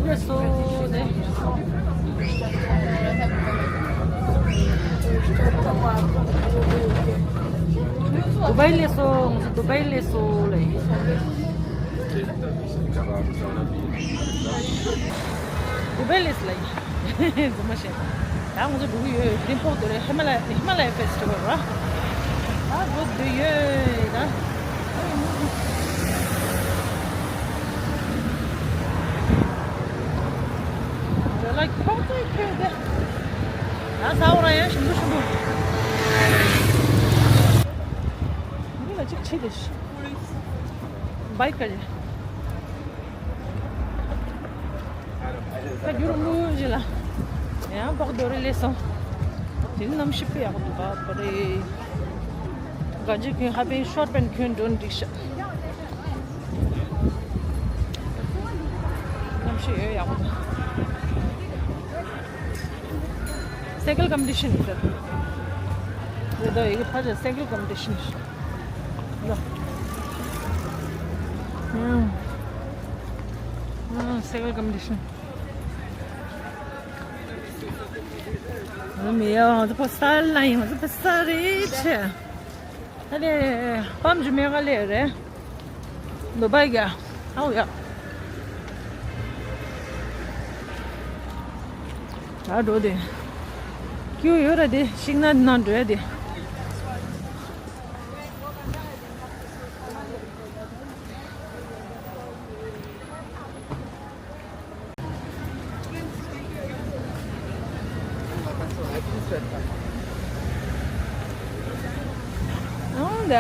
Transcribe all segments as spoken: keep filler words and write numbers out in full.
སླེབས་སོང་ནས། དུ་བའི་སླེབས་སོང་། ང་ཚོ་དུ་བའི་སླེབས་སོང་ལེ། དུ་བའི་སླེབས་ལེ། རྫུན་མ་བཤད། ད་ང་ཚོ་འགྲོ་གི་ཡོད། ལིམ་པོག་ཏུ་རེད། ཧི་མ་ལ་ཡ། ཧི་མ་ལ་ཡ་ཕེ་སི་ཊི་བལ་ར། ད་འགྲོ་འདོད་ཡོད་ད། ར་ལ་ཁྱོག་ཚོད་ཁྱོད་དེ། ད་ས་འོག་ར་ཡང་ཞིམ་པོ་ཞིམ་པོ། འདི་ལ་གཅིག་ཕྱི་དེ་ཤི། བའི་ཀ་རེད། ཁ་རྒྱུ་རུ་མུ་ཞིག་ལ། ཡང་པོག་རྡོ་རེ་ལས་སོང་། དེ་ནི་གནམ་གཤིས་དཔེ་ཡག་པོ་འདུག་ག་པ་རེད། ག་ཇི་ཁྱོད་ཧ་པན་ཤོར་པན་ཁྱོད་འགྲོ་འགྲིག་ཤག་གནམ་གཤིས་ཡོད་ཡག་པོ་འདུག་སའི་ཀལ་ཀམ་པི་ཊི་ཤན་ཡིན་ཟེར། རེད་དོ། ཡི་གེ་ཕ་ཆ་སའི་ཀལ་ཀམ་པི་ཊི་ཤན་ལ། ཨང་། ཨང་། སའི་ཀལ་ཀམ་པི་ཊི་ཤན། ང་ཚོ་མི་ཡོང་། ང་ཚོ་ཕོ་གསར་ལ་ཡིན། ང་ཚོ་ཕོ་གསར་རེད་ཆེ། ད་ལེ་པམ་ཇི་མེ་ག་ལེ་རེད། དུ་བའི་ག་ཨའོ་ཡ། ད་འགྲོ་དེ། ཀྱུ་ཡོད་ར་དེ། ཤིང་ནགས་ནང་འགྲོ་ཡ་དེ། ཨང་། ད།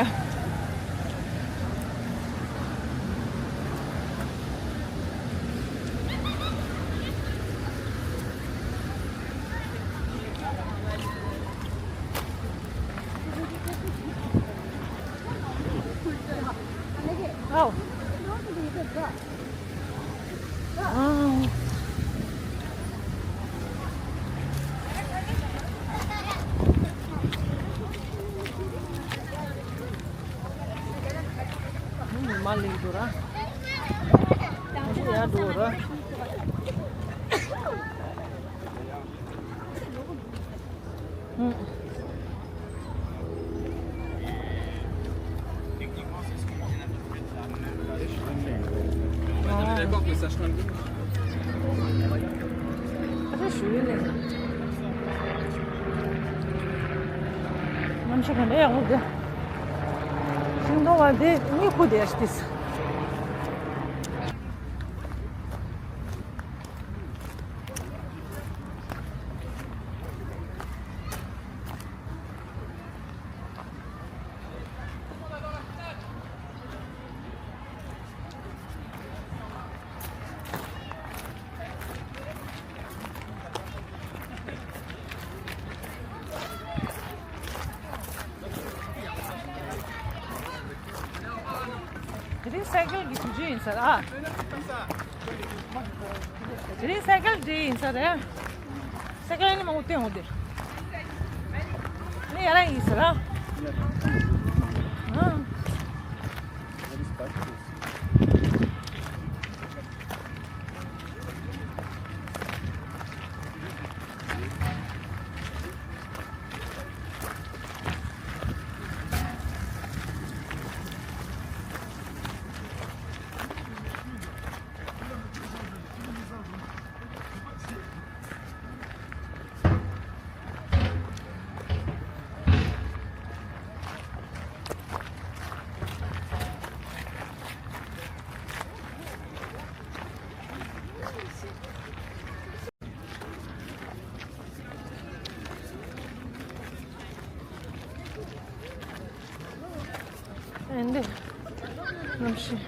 ཨའོ། ཨང་། མི་མང་སླེབས་འདུག་ར། ང་ཚོ་ཡར་འགྲོ་ར། ཨང་། D'accord que ça change. གནམ་གཤིས་ག་འདྲ་ཡག་པོ་འདུག་ཤིང་སྡོང་བ་འདི་གཉིད་ཁུག་བསྡད་ཤག་དེ་རིང་སའི་ཀལ་གྱི་དུས་ཚོད་ཡིན་ས་རེད་ཨ། དེ་རིང་སའི་ཀལ་འདྲ་ཡིན་ས་རེད། སའི་ཀལ་ནི་མང་པོ་བསྟན་འོང་དེ། ནི་ཡ་ར་ཡིན་ས་རེད་ཨ། ཨེ་འདི། གནམ་གཤིས།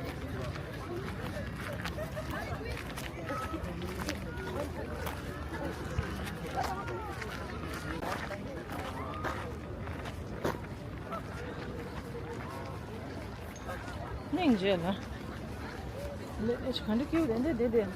སྙིང་རྗེ་ལ། ལས་ཨེ་ཆི་ག་འདྲ་སྐྱིད་པོ་དེ་འདྲ་བསྡད་དེ།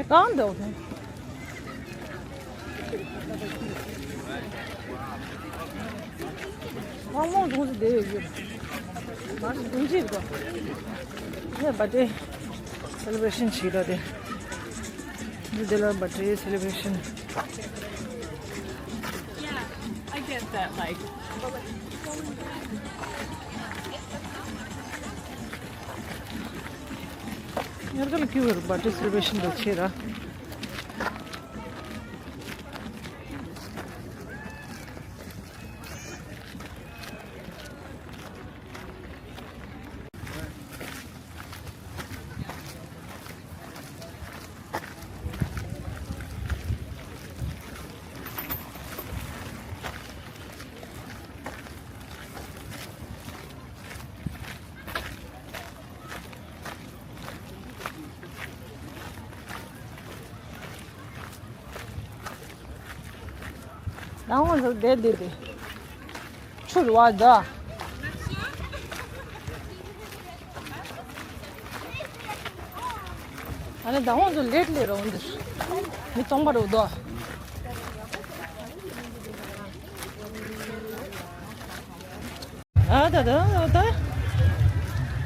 གང་འདུག་དེ། ཁོང་མོ་གཟུགས་སུ་བསྡད་ཡོད་ཡོད། མ་གཟུགས་གཅིག་དང་། ངས་བར་ཐི་ཌེ་སེ་ལེ་བྷ་རེ་ཤན་བྱེད་ད་དེ། འདི་དེ་ལ་བར་ཐི་ཌེ་སེ་ལེ་བྷ་རེ་ཤན། Yeah, I get that, like, ཉར་ག་ལ་ཁྱི་བར་བར་ཐི་ཌེ་སེ་ལེ་བྷ་རེ་ཤན་འདྲ་བྱེད་ར། ད་འོང་ཟེར་བསྡད་བསྡད་དེ། ཆུར་བ་ད། ཨ་ནི་ད་འོང་ཟེར་ལེད་ལེད་རོ་འདིར། མི་སྟོང་པ་རུ་དོ། ཨ་ད་ད་ད་ད། ད་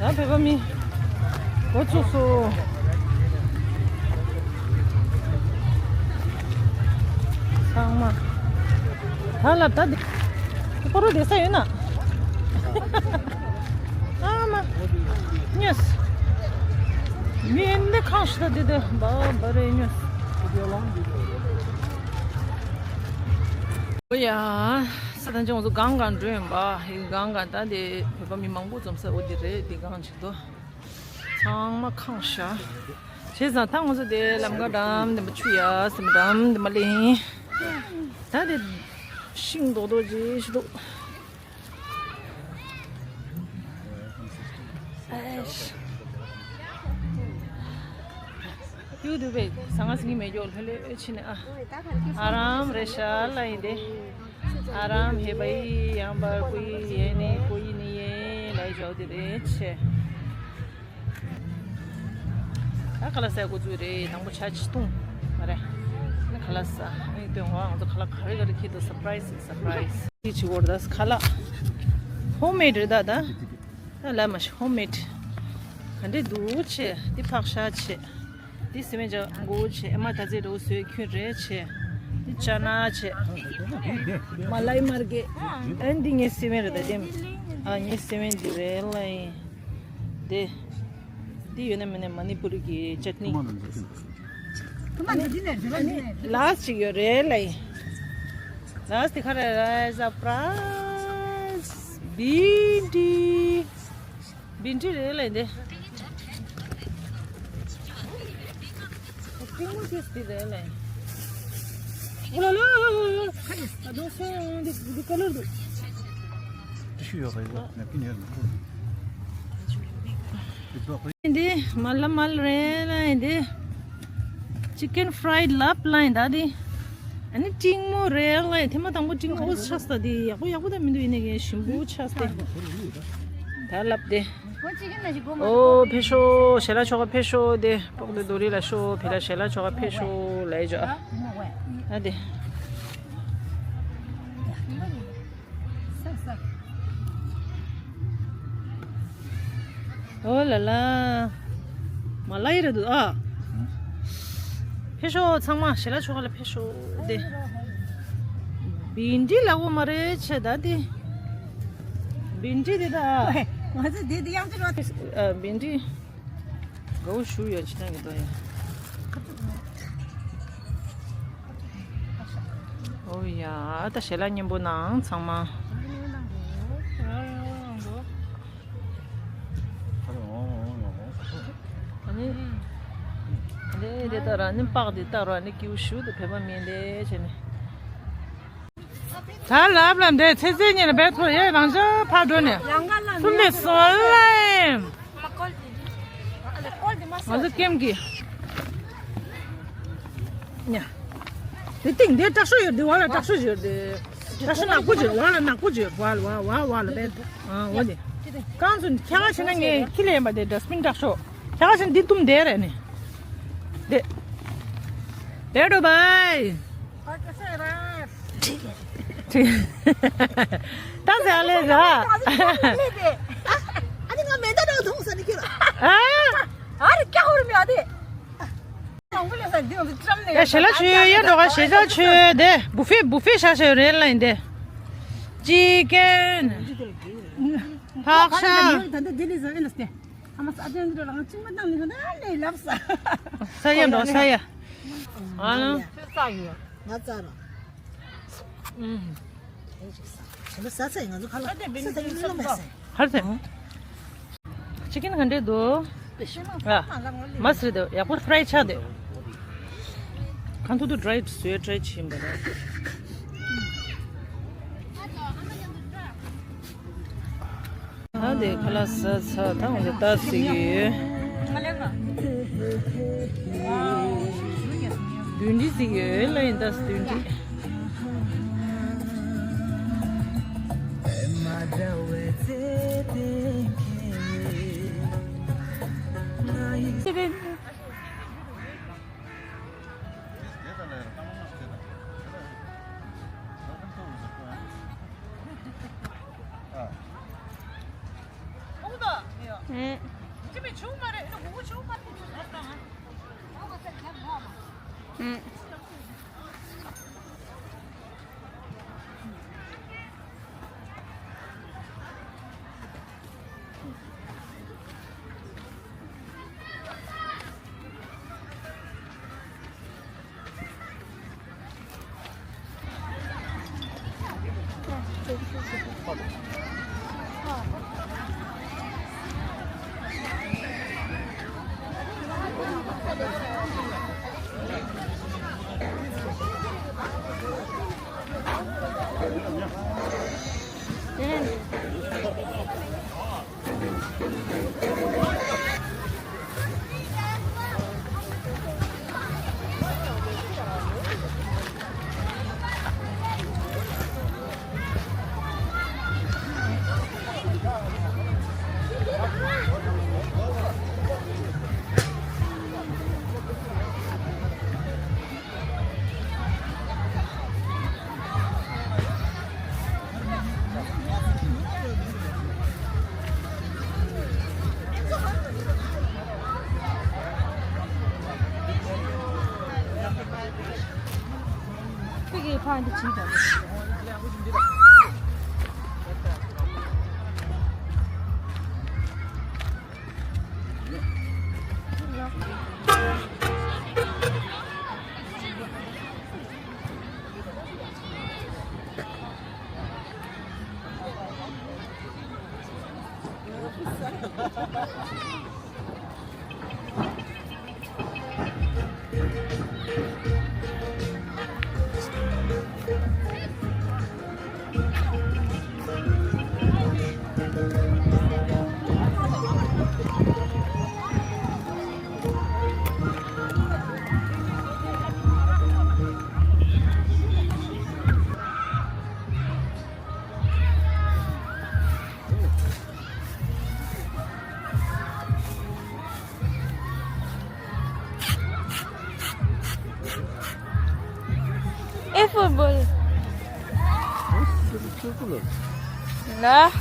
བོད་པ་མི་འགོ་ཚུགས་སོ། ཚང་མ་ད་ལབ་ད་འདི་ཁོ་རོ་བསྡད་ས་ཡོད་ན། ཨ་མ་ཉོས། མི་འདི་ཁང་ཞིག་ད་འདི་ད་བ་བ་རེ་ཉོས། ཨོ་ཡ། ས་དང་ཅང་ང་ཚོ་གང་གང་འགྲོ་ཡིན་པ། ཡིན་གང་གང་ད་དེ་བོད་པ་མི་མང་པོ་འཛོམས་ས་འོ་དེ་རེད། དེ་གང་ཅིག་ཏུ་ཚང་མ་ཁང་ཤ། བྱས་ཙང་ད་ང་ཚོ་དེ་ལམ་ཀ་འགྲམ་དེ་མ་ཆུ་ཡ་སེམས་འགྲམ་དེ་མ་ལེན། ད་དེ་ཤིང་རྡོག་རྡོག་ཅིག་ཤི་འདུག་ཨེ་ཤ། ཡུ་དུ་བེ་ཟང་ངེ་ཟིང་ངེ་མེ་ཀྱོག་ལྷོད་ལྷོད་ཕྱིན་ནས་ཨ། ཨ་རམ་རེ་ཤ་ལ་ཡིན་ཏེ། ཨ་རམ་ཧེ་བ་ཡི་ཡང་བར་ཀུ་ཡི་ཡེ་ནི་ཀུ་ཡི་ནི་ཡེ་ལ་ཡི་ཇོ་དེ་རེ་ཆེ། ད་ཁ་ལག་ཟས་འགོ་བཙུགས་རེད། དང་པོ་ཇ་ཆི་བཏུང་མ་རེད། ཨ་ནི་ཁ་ལག་ཟ། ཨ་ནི་སྟོན་འོ་ང་ཚོ་ཁ་ལག་ག་རེ་ག་རེ་ཁྱེར་འདུག་སར་པ་རའི་ཛི་སར་པ་རའི་ཛི། དེ་བྱེད་དགོས་རེད། ད་ཁ་ལག་ཧོམ་མེད་རེད་ད་ད། ད་ལ་མ་ཤི་ཧོམ་མེད། ག་འདྲས་འདུག་ཆེ། འདི་ཕག་ཤ་ཆེ། འདི་སི་མེ་ཇ་མགོ་ཆེ། ཨེ་མ་ད་ཚེ་རོ་སོའི་ཁྱོད་རེ་ཆེ། འདི་ཅ་ན་ཆེ། མ་ལའི་མར་གེ། ཨན་འདི་ངའི་སི་མེ་རེད་ད་དེ། ཨ་ངའི་སི་མེ་འདི་རེད་ལ་ཡིན། དེ། འདི་ཡོད་ན་མེད་ན་མ་ནི་པུ་རི་གི་ཅད་ནི། ལཱས་ཅིག་ཡོད་རེད་ལ་ཡིན། ལཱས་དེ་ག་རེ་རེད་ཟ་པྲ་སི་བིན་དི། བིན་དི་རེད་ལ་ཡིན་དེ། ཏིང་མོ་ཅེས་དེ་རེད་ལ་ཡིན། ཨོ་ལ་ལ་ལ་ལ་ལ། ཨ་དོ་སོང་འདི་འདི་ཀ་ལར་འདུག་ཏི་ཤུ་ཡོད་པ་ཡོད་ནེབ་ཀིན་ཡོད་ནི། འདི་མ་ལ་མ་ལ་རེད་ལ་ཡིན་འདི། ཅི་ཀན་ཕ་རའི་ཌི་ལབ་ལ་ཡིན་ད་འདི། ཨ་ནི་ཏིང་མོ་རེད་ལ་ཡིན་ཐེངས་མ་དང་པོ་ཏིང་མོ་ཆགས་ས་འདི་ཡག་པོ་ཡག་པོ་ད་མི་འདུག་ཡིན་ནའི་གི་ཞིམ་པོ་ཆགས་ཏེ། ད་ལབ་སྟེ། ཨོ་ཕེབས་ཤོག་ཞལ་ལག་མཆོད་གར་ཕེབས་ཤོག་དེ་པོག་དེ་རྡོ་རི་ལ་ཤོག་ཕེ་ལ་ཞལ་ལག་མཆོད་གར་ཕེབས་ཤོག་ལ་ཡི་ཇོ་ཨ། ཨ་དེ། ཨོ་ལ་ལ། མ་ལ་ཡི་ར་འདུག་ཨ། ཕེབས་ཤོག་ཚང་མ་ཞལ་ལག་མཆོད་གར་ལ་ཕེབས་ཤོག་དེ། བིན་དི་ལ་འོ་མ་རེད་ཆེ་ད་དེ། བིན་དི་དེ་ད། ང་ཚོ་དེ་དེ་ཡང་ཅི་རོ། ཨ་བིན་དི། གའུ་ཞུ་ཡོད་ཅི་ན་གི་དོ་ཡ། ཨོ་ཡ་ད་ཞལ་ལག་སྙན་པོ་གནང་ཚང་མ། ཨ་ནི། ཨ་ནི་དེ་ལྟར་ཨ་ནི་པགས་དེ་ལྟར་ཨ་ནི་ཀིའུ་ཞུ་དུ་བོད་པ་མིན་དེ་བྱས་ནས། ད་ལབ་ལ་འདྲེ་ཚེ་ཚེ་ཉིན་ལ་བས་ཐོ་ཡེ་རང་ཅག་ཕར་འགྲོ་ནས་སུམ་ལས་སོ་ལེ། ང་ཚོ་ཀེམ་གི་ཉ། དེ་སྟེང་དེ་དྲག་ཤོས་ཡོད་དེ་བ་ལ་དྲག་ཤོས་ཡོད་དེ། དྲག་ཤོས་ནག་པོ་ཅིག་བ་ལ་ནག་པོ་ཅིག་བ་ལ་བ་བ་བ་ལ་བས། ཨ་འོ་དེ། གང་ཚོ་ཁྱེད་ཀ་བྱས་ན་ངས་ཁྱི་ལས་ཡིན་པ་དེ་ཌ་སི་པིན་དྲག་ཤོས། ཁྱེད་ཀ་བྱས་ན་འདི་བཏུམ་བསྡད་རེད་ནི། དེ། ཡ་འགྲོ་བའི། ཨ་ཀ་སེ་ར། ད་ཟ་ལེ་ར། ཨ་ནི་ང་མེ་ད་ར་ཐོང་ས་ནི་ཁྱེར། ཨ། ཨ་རི་ཀྱ་ཧོར་མི་ཨ་དེ། ཡ་ཞེ་ལ་ཆུ་ཡ་འགྲོ་ག་ཞེ་ལ་ཆུ་དེ་བུ་ཧྥེ་བུ་ཧྥེ་ཤ་ཤ་རེད་ལ་ཡིན་དེ། ཅི་ཀན། ཕག་ཤ། ད་འདི་ལི་ཟ་ཨེ་ལ་སྟེ། ཨ་མ་ས་ཨ་ཅན་འདི་ལ་ང་ཅིག་མ་བཏང་ནི་ཧ་ན་ལེ་ལབ་ས། ས་ཡ་འགྲོ་ས་ཡ། ཨ་ལ། ས་ཡ། ང་ཙ་ར། ཨུམ། ཨེ་ཅིག་ས། ཞེ་ལ་ས་ས་ཡ་ང་ཚོ་ཁ་ལ་ས་ས་ཡ་ལ་ལ་མ་ས། ཧར་ཐེ། ཅི་ཀིན་ག་འདྲས་འདུག་ཨ། མ་སི་རེད་འདུག་ཡག་པོ་ཕ་རའི་ཆགས་འདུག་གང་ཐུབ་ཐུབ་ཌ་རའི་བཟོས་ཊ་རའི་བྱེད་ཡིན་པ་རེད། ཨ་དེ་ཁ་ལག་ཟ་ཚར་ད་འོ་དེ་ལྟ་ཟིག་ཡོད། བདུན་ཁྲི་ཟིག་ཡོད་ལ་ཡིན་ད་བདུན་ཁྲི། ཨུ། ཨུ། ཁྱེད་ཀྱིས་ཕར་འདི་བྱིས་དང་། ཨེ་ཕུཊ་བོལ། ལ།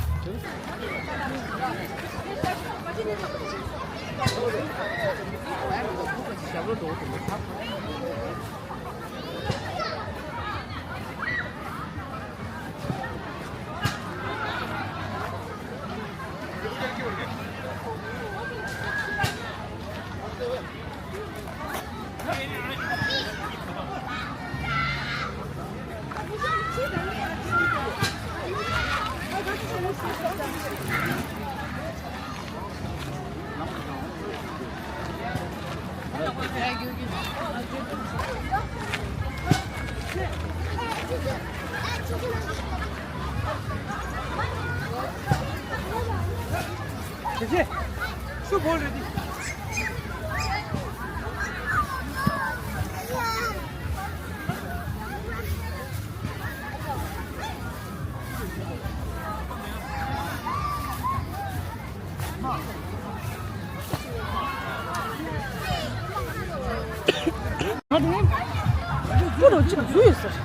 རོ་གཅིག་བཟོས་ཡོད་ཟེར།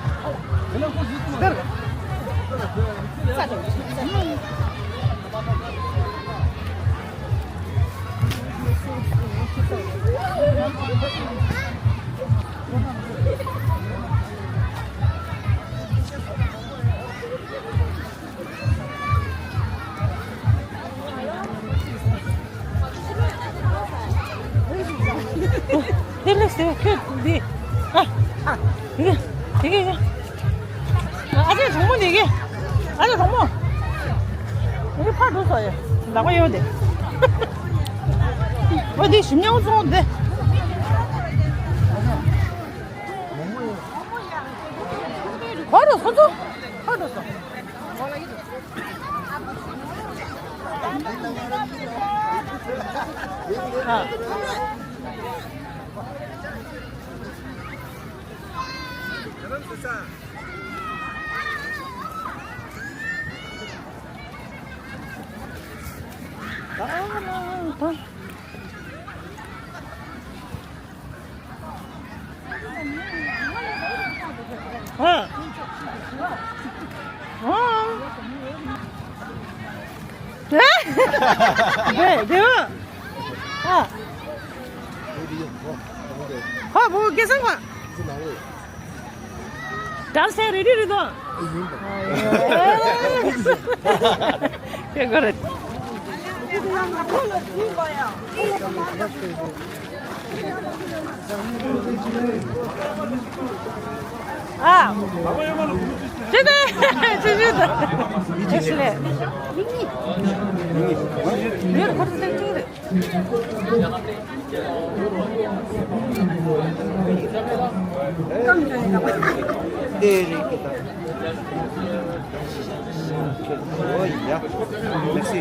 དེ་ལས་ཟེར་ཁྱོད་འདི། ཨ། ཨ། འདི། དེ་གི། ཨ་ཅེ་གྲོགས་མོ་འདི་གི། ཨ་ཅེ་གྲོགས་མོ། འདི་ཕར་འགྲོ་སོང་ཡ། ལག་པ་གཡོན་དེ། ཨོ་འདི་ཞིམ་ཉམས་སོང་དེ། ཕར་འགྲོ་སོང་ཚོ། ཕར་འགྲོ་སོང་། ཨ། ཨ། དེ་དེ་བ། ཨ། ཧ་བོ་སྐལ་བཟང་བ། བྲམ་ཟེ་རེ་རེ་རེ་དང་། ཡིན་པ། ཡོད་རེད། ཨ། ཅི་སྟེ། ཅི་ཞིག་ད། ཅི་ཞིག་ལས། ཡོད་ཁོ་ཚོ་ཅི་རེད། Merci.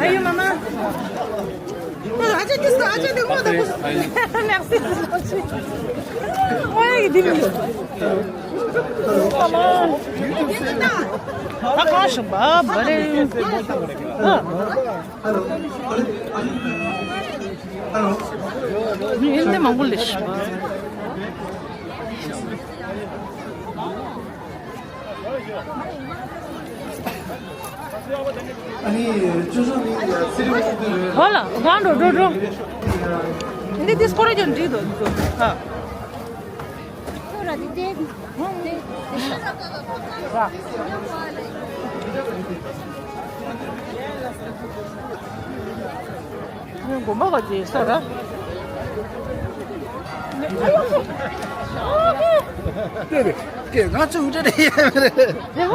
Ayo, maman. Acha, acha, acha, acha, acha. Merci. Oui, dis-moi. Maman. Ah, quand je bats, bah, les... Ah. Hindi mangul ish. Voilà, gando, do, do. Hindi dis kore jon di do. Ha. ངས་དགོན་པ་ག་ཅིག་ས་ར། དེ་རེད། དེ་ང་ཚོ་འདྲ་རེད་ཡ་མ་རེད། རེད་བ།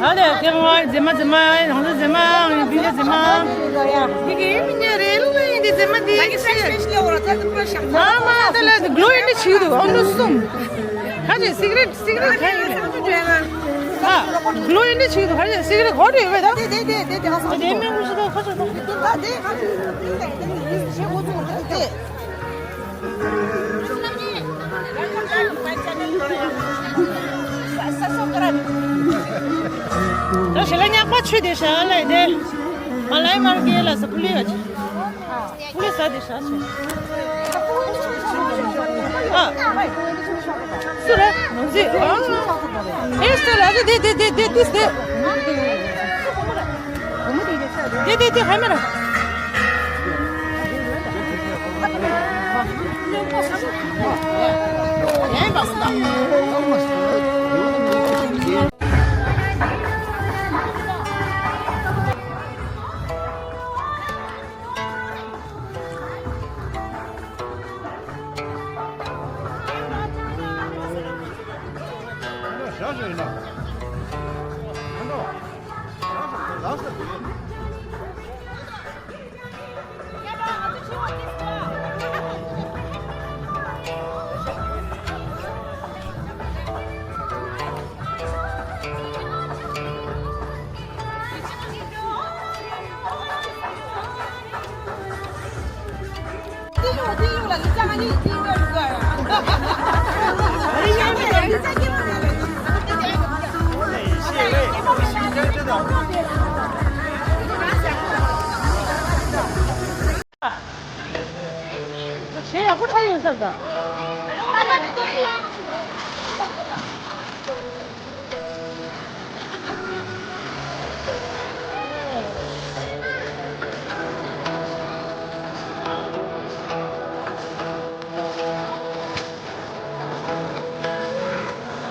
ཨ། ཨ་ལས། ཁྱེད་རང་མཛེས་མ་མཛེས་མ། རང་ཚོ་མཛེས་མ། ཡིན་པའི་མཛེས་མ། འདི་གི་མི་ཉེ་རེད་ལ། ཡིན་འདི་མཛེས་མ་འདི་ཡིན་ཤི། མ་མ་ད་ལ་གློ་ཡིན་འདི་བྱེད་འདུག་ཨ་ནུ་གསུམ། ཁ་ཅིག་སི་ག་རེཊ་སི་ག་རེཊ་ཁ་ཡིན། ཨ་གློ་ཡིན་འདི་བྱེད་འདུག་ཁ་ཅིག་སི་ག་རེཊ་གོ་འདྲ་ཡོད་པས་ད། དེ་དེ་དེ་དེ་ཨ་སོང་། དེ་མི་ངུ་ཤི་ད་ཁ་ཅིག་ད། དེ་ཁ་ཅིག་དེ་དེ་དེ་དེ། ད་ཞལ་ལག་ཉག་པ་ཆུ་དེ་ཞལ་ལག་དེ། མ་ལའི་མར་གེ་ལ་ས་ཕུ་ལི་བ་ཆུ། ཕུ་ལི་ས་དེ་ཞག་ཆུ། ཨ། སུ་རེད་ནོར་རྫི། ཨ། ཨེ་སྟེ་ལ་དེ་དེ་དེ་དེ་དེ་དེ། དེ་དེ་དེ་ཧ་མ་ར། གཞས་ཡག་པོ་ཆགས་ཡོད་ས་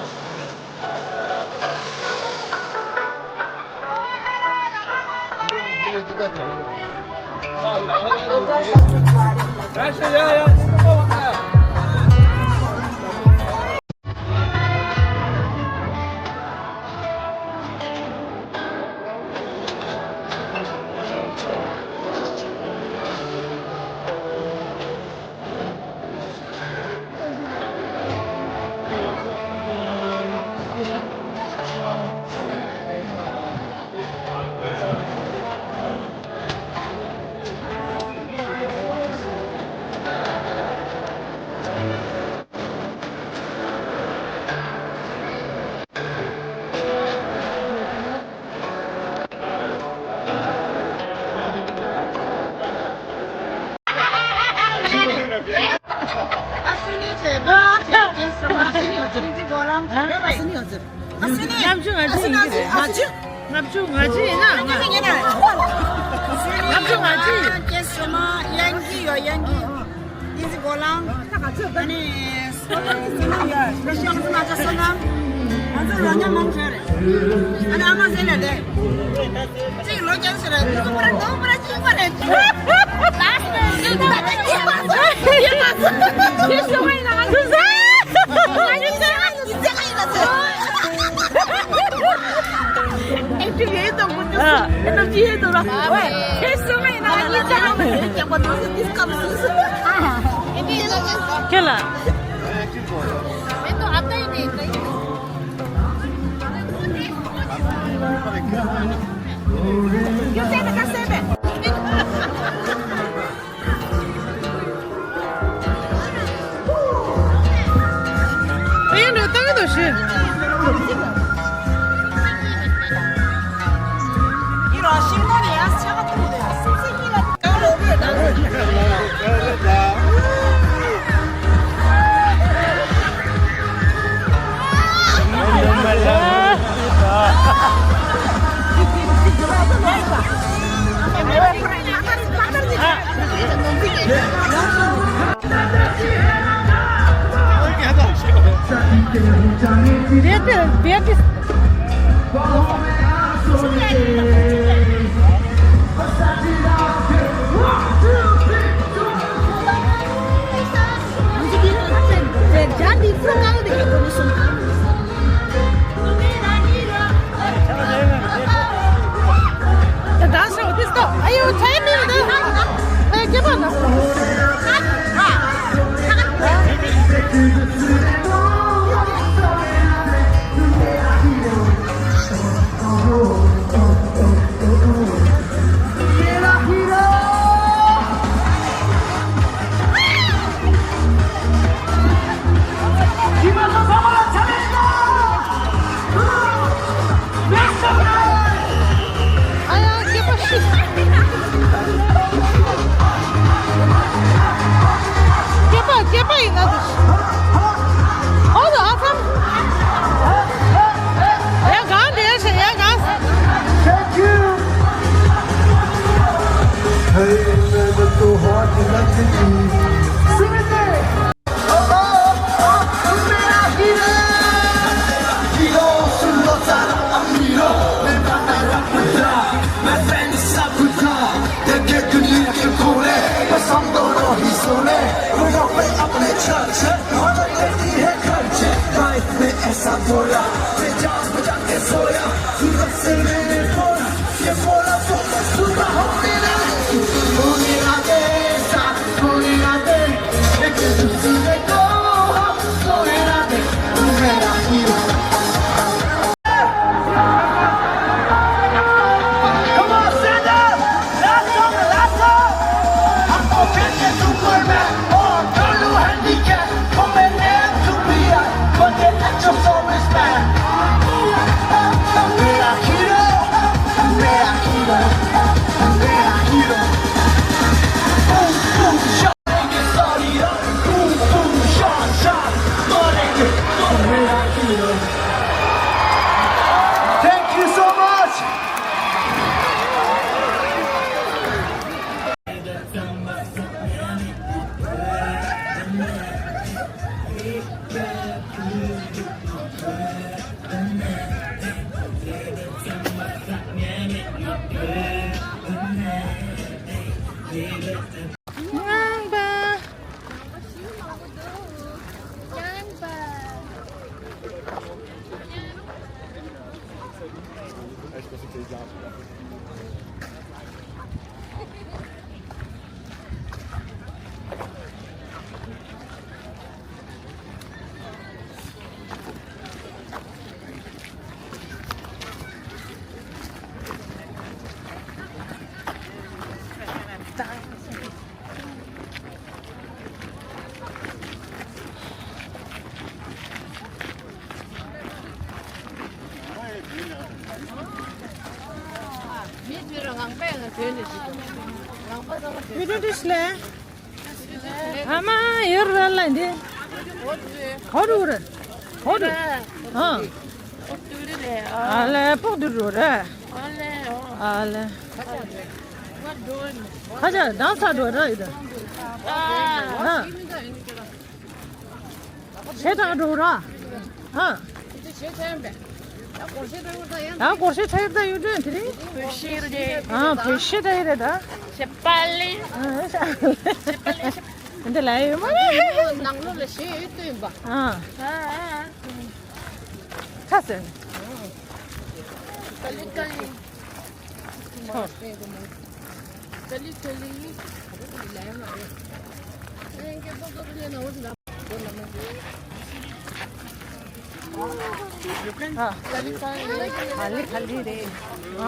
རེད་ད། ལྔ་བཅུ་ང་གཅིག་ཡིན་གྱི་རེད། ལྔ་བཅུ་ང་གཅིག་ཡིན་ན། ལྔ་བཅུ་ང་གཅིག་ཡིན། ཨ་ནི། ཁྱེད་ལ། ངང་པ། མི་དུས་རང་ངང་པས་ང་དོན་ནི་ཞིག་ངང་པ་ཚང་མ་དོན། ཡུ་ཏུ་ཏུ་སི་ལེ། ཨ་མ་ཡོར་ར་ལ་འདི། ཧོ་རུ་ར། ཧོ་རུ། ཨ། ཨ་ལེ་པོག་དུ་རུ་ར། ཨ་ལེ། ཁ་ཆ་དང་ས་འགྲོ་ར་ཡོད། ཨ། ཞེ་དྲག་འགྲོ་ར། ཨ། ད་སྒོར་གཞས་ཚ་ཡོད་ད་ཡོད་དྲན་དེ་རིང་། བོད་གཞས་རེད། ཨ། བོད་གཞས་ད་ཡོད་རེད་ད། ཞེ་པ་ལི། ཨ། ཞེ་པ་ལི། འདི་ལ་ཡོད་མ་རེད། ནང་ལོགས་ལ་གཞས་ཡོད་དུས་ཡིན་པ། ཨ། ཨ། ཨ། ཁ་ཟེར། ཀ་ལི་ཀ་ལི། ཆོ། ཀ་ལི་ཀ་ལི། ཨ། ཀ་ལི་ཀ་ལི་རེད། ཨ།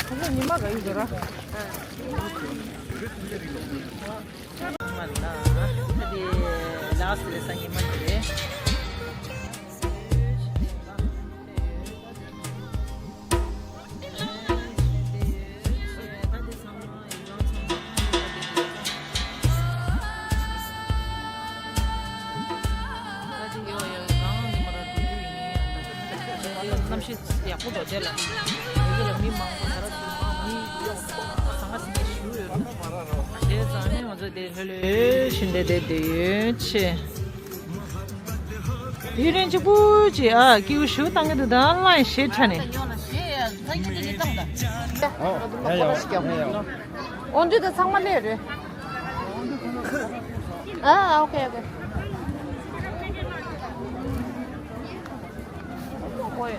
ཁོང་ཉི་མ་ག་ཡོད་ར། ཉི་མ་ལ་ལ་སི་རེ་ས་ཉི་མ་དེ་རེད། གནམ་གཤིས་ཡག་པོ་འདུག་དེ་ལ། དེ་ལ་མི་མང་པོ་ཟ་ར་མི་ཟང་ངེ་ཟིང་ངེ་ཞུ་ཡོད། དེ་ཙང་ནས་ང་ཚོ་དེ་ལྷོད་ལྷོད་བཞིན་བསྡད་བསྡད་ཡོད་ཆེ། ཡུན་རིང་གཅིག་པུ་ཅིག་ཨ་སྐྱིད་པོ་ཞུ་བཏང་གི་འདུག་ད་ལ་ཡང་ཞེ་ཁྲ་ནས། ཨོ་འདི་ད་ཚང་མ་ལས་རེད། ཨ་ཨོ་ཁེ་ཨོ་ཁེ། ཨོ་ཡ།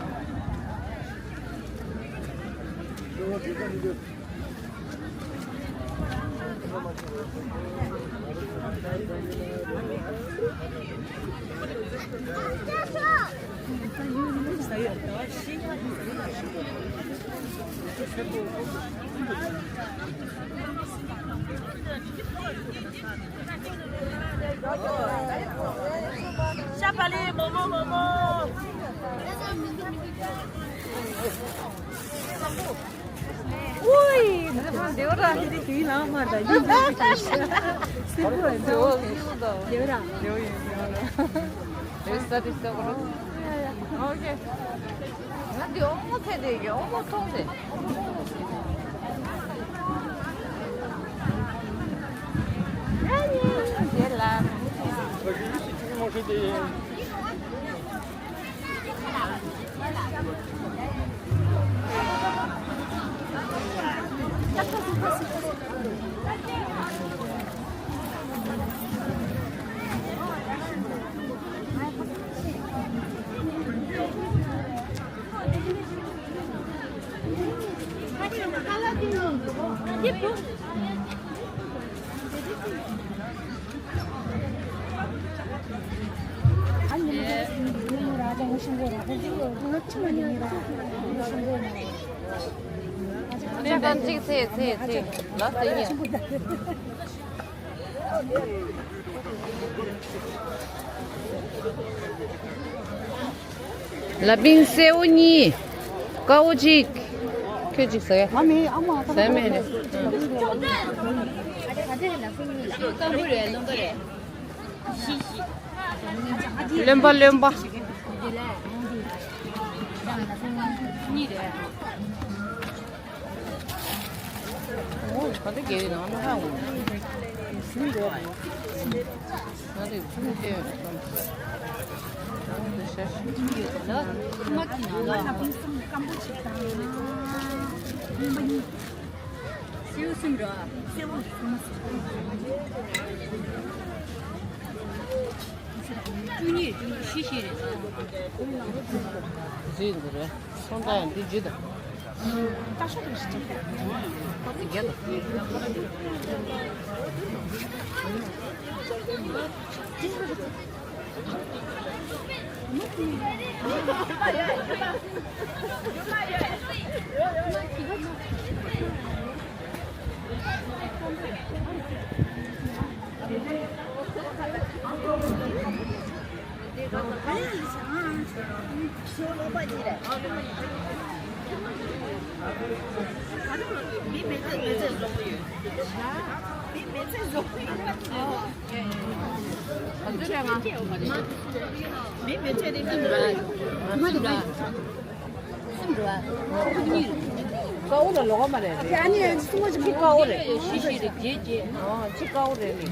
ཤ་པ་ལི་མོ་མོ་མོ་མོ། ཨུའི། འདི་བ་ར་འདི་དུས་ལང་མ་ར་ཡིན་ད། སི་པུ་ར་འདི་བ་ར། འདི་བ་ར། འདི་བ་ཡིན་འདི་བ་ར། འདི་ས་འདི་ས་གོ་ར། ཨོ་ཁེ། ང་འདི་ཨོ་མོ་ཐེ་དེ་གི་ཨོ་མོ་ཐོང་དེ། ཡེ་ལ། ལ་ཕིང་སེའུ་གཉིས། ཀའོ་གཅིག་ཁྱོད་གཅིག་ཟ་ཡ། ང་མེད། ཨ་མ་ཟ་མེད་རེད། རློན་པ་རློན་པ། ཨོ། ག་འདྲ་རྒྱལ་ཡོད་ན་ང་ཧ་གོ། ང་རེ་ཕུང་སྐྱེ་ཡོད་ན་ང་འདི་ཤ་ཤི་ཡོད་ན། སེའུ་གསུམ་འགྲོ། སེའུ་གསུམ་མ་ཟེར། བཅུ་གཉིས་བཅུ་གཉིས་ཤི་ཤི་རེད། ཟིན་འདི་རེད། སོང་ཙང་འདི་ཇི་ལྟ། ད་ཤོག་ཏུ་ཞིག་ཅིག་ད་ཅི་རྒྱལ་ལ། ཀའོ་ལ་ལོག་མ་རེད། ཨ་ནི་སུ་མོ་ཅིག་ཀའོ་རེད། ཨ་ཅི་ཀའོ་རེད་ནི།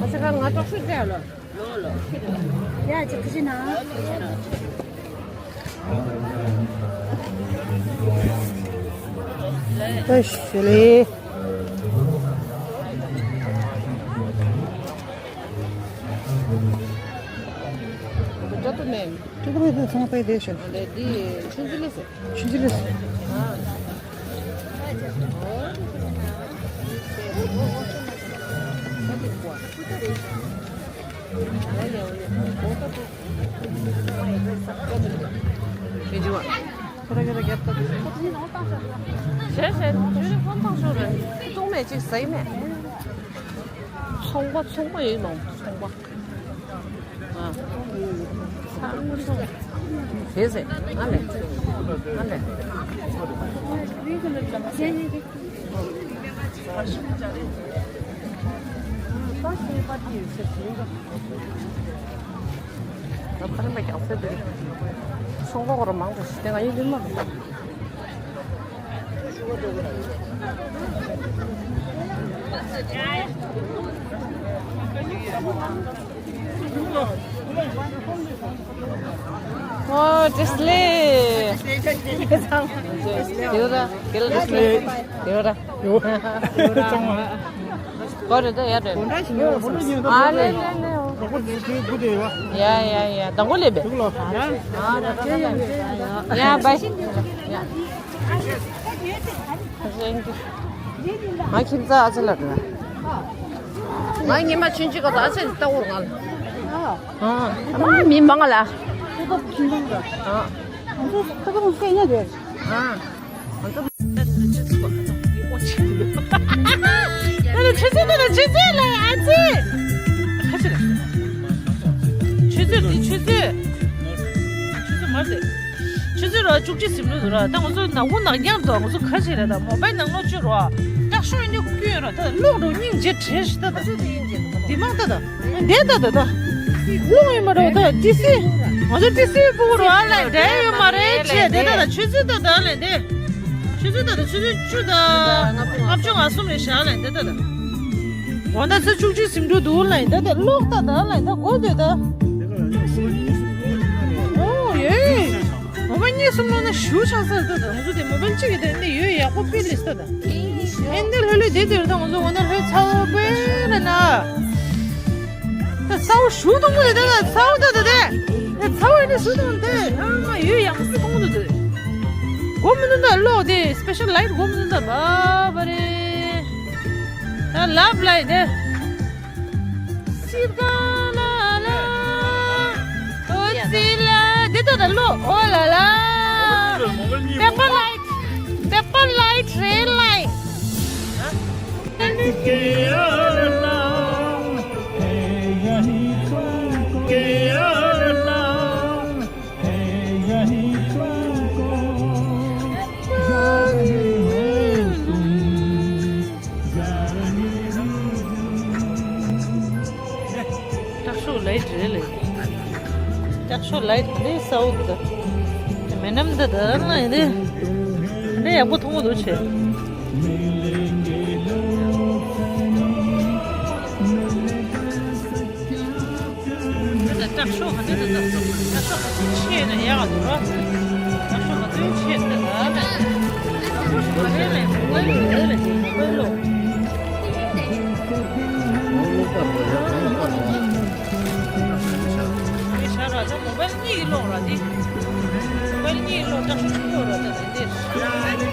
ཨ་ས་ཁ་ང་ཏོག་ཤུ་ཙེ་ལོ། ཡ་ཅི་ཁུ་ཅི་ན། ཨེ་ཤི་ལི། ཅོ་ཏུ་མེ། ཅོ་ཏུ་མེ་ཚང་པའི་དེ་ཤོད། ལེ་དི་ཆུན་ཙི་ལི་སི། ཆུན་ཙི་ལི་སི། ཁྱོད་ནི་ཧོན་ཐང་ཤོར་རེད། ཐུག་མེད་ཅིག་ཟ་ཡི་མེད། ཚོང་པ་ཚོང་པ་ཡིན་ནོ་ཚོང་པ། ཨ། ཚང་མ་ཚོང་། དེ་ཟེ། ཨ་ལེ། ཨ་ལེ། ད་ཁ་རིམ་པ་རྒྱག་ཚད་དེ། སོང་གོ་ར་མང་དུ་ཞིག་དེ་ང་ཡི་ལུས་མ་རེད། ཨོ་ཏྲེ་སི་ལེ། དེ་ར་དེ་ར་ཏྲེ་སི་ལེ། དེ་ར། གོ་རེ་ད་ཡ་རེ། ཨ་ལེ་ལེ་ལེ། ཡ་ཡ་ཡ། དང་པོ་ལེ་བེ། ཡ་བའི། ང་ཁྱིམ་ཚང་ཨ་ཅེ་ལ་འགྲོ། ང་ཉི་མ་ཆུན་ཅི་ག་ད་ཨ་ཅེ་ལ་ལྟ་བུར་ང་ལ། ཨ་མ་མི་མང་ལ། ཨ། ང་ཚོ་ད་ག་རང་སྐད་ཉག་རེད། ཨ། ང་ཚོ། ད་ལ་ཆུ་ཚོད་ད་ལ་ཆུ་ཚོད་ལ་ཨ་ཅེ། ཁ་ཆེ་ལ། ཆུ་ཚོད་འདི་ཆུ་ཚོད། ཆུ་ཚོད་མ་རེད། ཆུ་ཚོད་ར་བཅུ་གཅིག་ཟིན་འགྲོ་འདུག་ར། ད་ང་ཚོ་ནག་པོ་ནག་རྐྱང་འདུག་ང་ཚོ་ཁ་ཆེ་རེད། ད་མོ་བལ་ནང་ལོགས་བཅུག་ར། སྐྲག་ཤོར་ཡིན་རྒྱུ་ཀུན་ར། ད་ལོག་འགྲོ་སྙིང་རྗེ་བྲལ་ཞིག་ད་ད། འདི་མང་ད་ད། འདི་ད་ད་ད། ལོག་ཡིན་མ་རེད་ད། ཏི་སི། ང་ཚོ་ཏི་སི་སྤུ་གུ་ར་ལ་འདྲ་ཡོད་མ་རེད་ཅེས་འདི་ད་ད། ཆུ་ཚོད་ད་ད་ལ་འདི། ཆུ་ཚོད་ད་ད་ཆུ་ཚོད་བཅུ་དང་ལྔ་བཅུ་ང་གསུམ་རེད་ཤག་ལ་འདི་ད་ད། འོ་ན་ཚེ་བཅུ་གཅིག་ཟིན་འགྲོ་འདུག་ལ་ཡིན་ད་ད། ལོག་ད་ད་ལ་ཡིན་ད་གོ་འདོད་ད། ཨོ་ཡེ། འོ་མ་གཉིས་གསུམ་ལོག་ན་ཞུ་ཆགས་ས་ད་ད། ང་ཚོ་དེ་མོ་བལ་གཅིག་གི་དེ་འདི་ཡོད་ཡག་པོ་སྤེལ་ལེ་ས་ད་ད། ཨེ་འདི་ལྷོད་ལྷོད་དེ་དེར་ད་ང་ཚོ་འོ་ན་ལྷོད་ཚ་བོ་སྤེལ་ལ་ན། ད་ས་འོག་ཞུ་གཏོང་གི་རེད། ད་ས་འོག་ད་ད་ད་ད་ས་འོག་ཡིན་ན་ཞུ་གཏོང་ད་ཨ་མ་ཡོད་ཡག་པོ་གཏོང་གི་འདུག་ད། གོ་མི་འདུག་ད་གློག་དེ་སི་པེ་ཤལ་ལའིཊ་གོ་མི་འདུག་ད། བ་བ་རེད། ད་ལབ་ལའི་དེ། སི་ཀ་ལ་ལ། ཨོ་ཙི་ལ། འདི་ལྟ་ད་ལོ། ཨོ་ལ་ལ། པེ་པར་ལའིཊ། པེ་པར་ལའིཊ་རེད་ལའིཊ། ཀྲག་ཤོག་ལའིཊ་རེད་ལེ། ཀྲག་ཤོག་ལའིཊ་རེད་ས་འོག་ད། མེ་ནམ་ད་ད་ན་ཡིན་དེ། ད་ཡག་པོ་མཐོང་གི་འདུག་ཆེ། ད་ལྟ་ཀྲག་ཤོག་ག་ཚོད་ད་ལྟ་ཀྲག་ཤོག་ག་ཚོད་ཆེ་ན་ཡག་འདུག་ར། ཀྲག་ཤོག་ག་ཚོད་ཆེ་ད་ལ་ལ། ཀྲག་ཤོག་ག་ཚོད་ལས་མོ་བལ་ལོ་ལས་མོ་བལ་ལོ། མོ་བལ་ལོ་པར་ར་ཡ་མོ་བལ་ལོ་པར་ར། མི་ཤ་ར་ད་མོ་བལ་གཉིས་ཀྱི་ལོག་ར་དེ། མོ་བལ་གཉིས་ཀྱི་ལོག་ཀྲག་ཤོག་གཉིས་ལོག་ར་ད་དེ་འདྲས།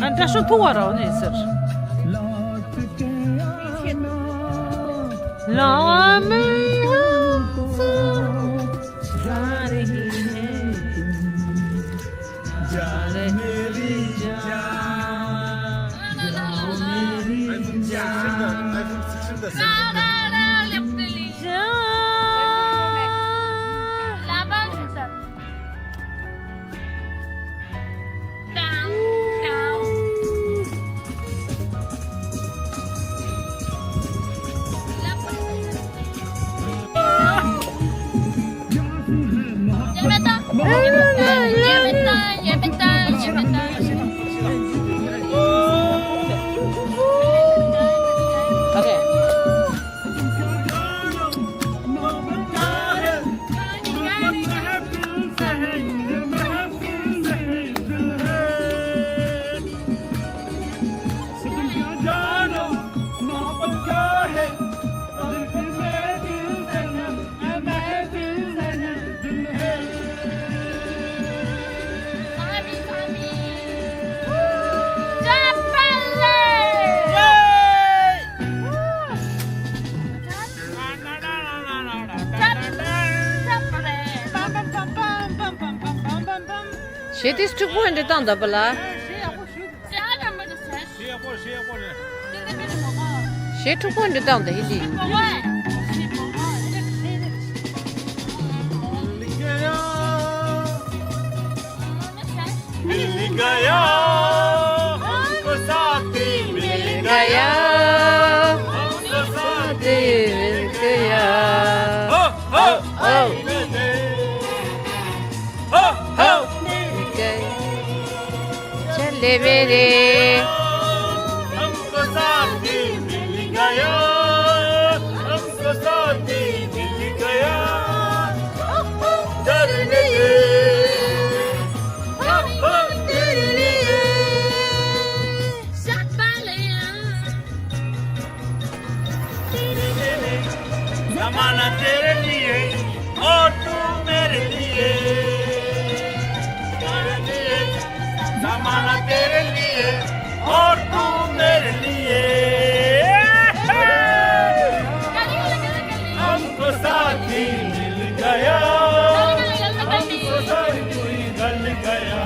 ཨ་འདྲ་ཤོ་ཐུ་བ་ར་འོ་ནས་ཟེར། ལ་མེ་ཧ་ཚ། གཞས་དེ་འཁྲུག་པོ་འདྲ་བཏང་འདུག་པ་ལ། གཞས་འཁྲུག་པོ་འདྲ་བཏང་འདུག་ཧི་ལི། मिल गया, हमको साथी मिल गया, हमको साथी मिल गया। हो, हो, हो। हो, हो। चले मेरे। हमको साथी मिल गया, हमको साथी मिल गया। डरने दे। तेरे लिए। जमाना तेरे लिए और तू मेरे लिए। तेरे लिए, जमाना तेरे लिए और तू मेरे लिए। हमको साथी मिल गया, हमको साथी मिल गया।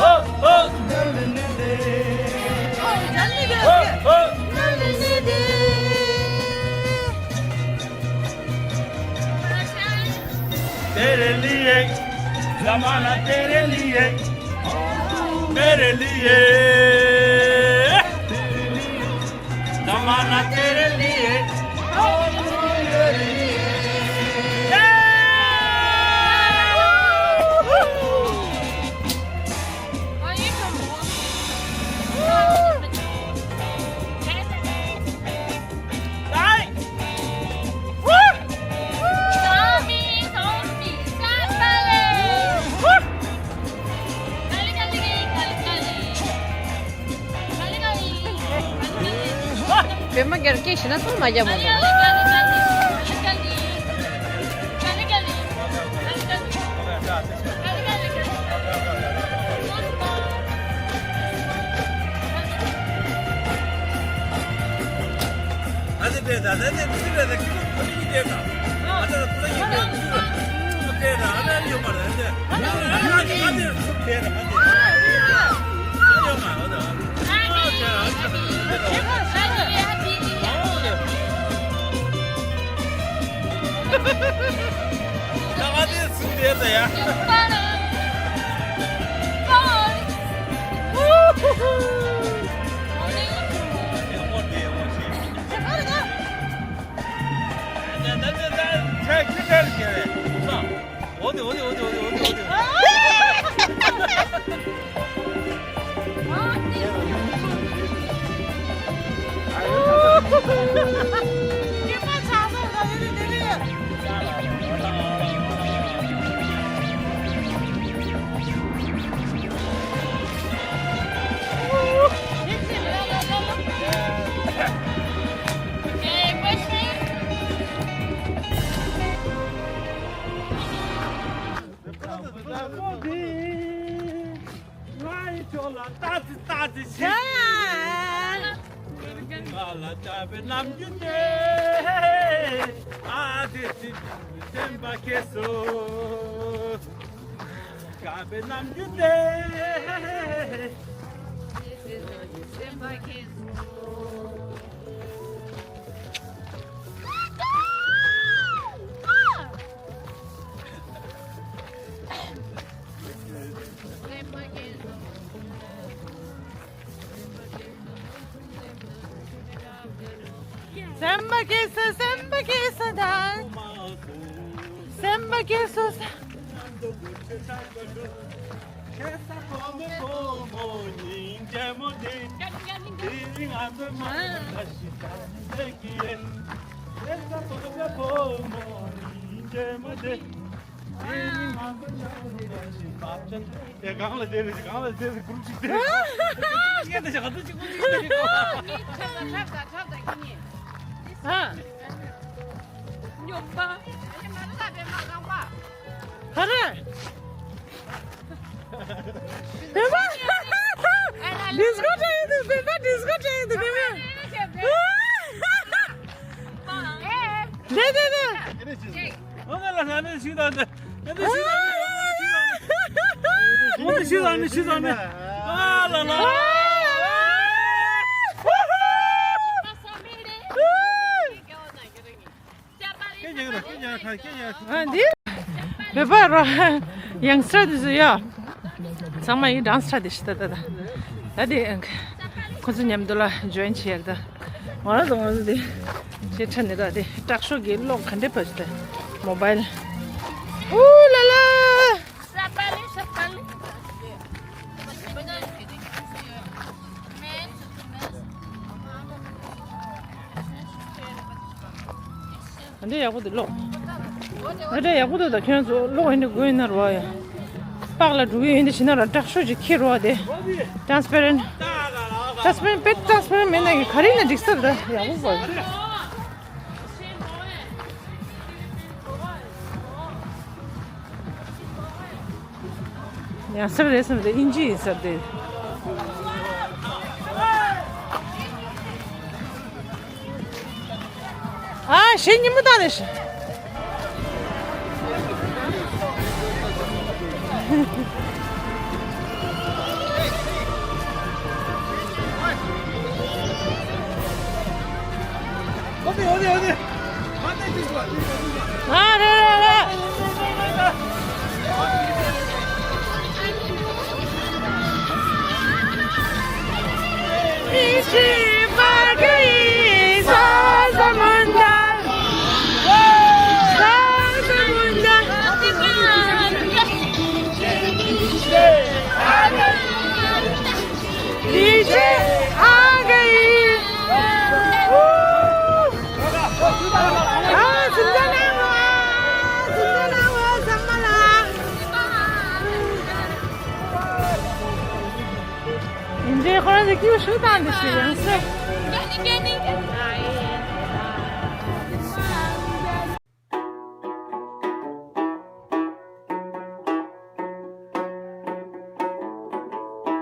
ओ, ओ, गलने दे। ओ, ओ, गलने दे। तेरे लिए, जमाना तेरे लिए, मेरे लिए, जमाना तेरे लिए, मेरे लिए। བོད་མ་གར་སྐད་ཤེས་ན་ཚང་མ་རྒྱབ་མོ་ནོ། སེམས་པ་སྐྱིད་སོ། སེམས་པ་སྐྱིད་སོ་དང་། སེམས་པ་སྐྱིད་སོ། ཡ་གང་ལ་དེ་རེད། གང་ལ་དེ་རེད། གུ་རུ་ཅིག་དེ་རེད། ངས་འདི་ཞག་ཏུ་ཅིག་པུ་ཅིག་དེ་རེད། ཨ། ཉོག་པ། ག་རེ། བོད་པ། ཌིས་ཀོ་ཊེག་ཡིན་འདུག་བོད་པ་ཌིས་ཀོ་ཊེག་ཡིན་འདུག་བོད་པ། དེ་དེ་དེ། ཨོ་ང་ལ་ས་ནས་ཤི་ད་འདི། ཨོ་ནི་ཤི་ད་ནི་ཤི་ད་ནི། ཨ་ལ་ལ། ཨ་འདི། བོད་པ་རོ། ཡང་སི་ཊར་དེ་ཚོ་ཡ། ཚང་མ་ཡི་ཌན་སི་ཊ་དེ་ཤི་ད་ད་ད། ད་དེ། ཁོ་ཚོ་མཉམ་དུ་ལ་ཇོ་ཡིན་བྱེད་ཡག་ད། ང་རང་ཚོ་ང་ཚོ་དེ། ཆེ་ཕྲ་ནི་ད་དེ་སྐྲག་ཤོས་ཀྱི་གློག་ག་འདྲས་བབས་ད། མོ་བཱིལ། ཨུ་ལ་ལ། འདི་ཡག་པོ་འདུག་ལོ། འདི་འདྲ་ཡག་པོ་འདུག་ད་ཁྱོད་ཚོ་ལོ་ཡིན་འདི་དགོས་ཡིན་ན་རོ་ཡ། པགས་ལ་འགྲོ་གི་ཡིན་འདི་བྱེད་ན་ར་དྲག་ཤོས་ཀྱི་ཁྱེར་རོ་དེ། ཊེན་སི་པེ་རེན་ཊི། ཊེན་སི་པེ་རེན་ཊི་པེ་ཊེན་སི་པེ་རེན་ཊི་མེད་ན་གི་ག་རེ་ཡིན་ན་འགྲིག་ས་རེད་ད་ཡག་པོ་བ། ཡང་སེར་རེད་སེར་རེད་ཨིན་ཇི་ཡིན་སེར་དེ། ཨ་ཞེ་ཉིན་མོ་ད་རེད་ཤི། ཨ་རེད་རེད་རེད། ཡིན་གཅིག་ཁོ་རང་ཚོ་ཀྱུ་ཤུགས་བཏང་འདི་ཞིག་ཡང་སེ།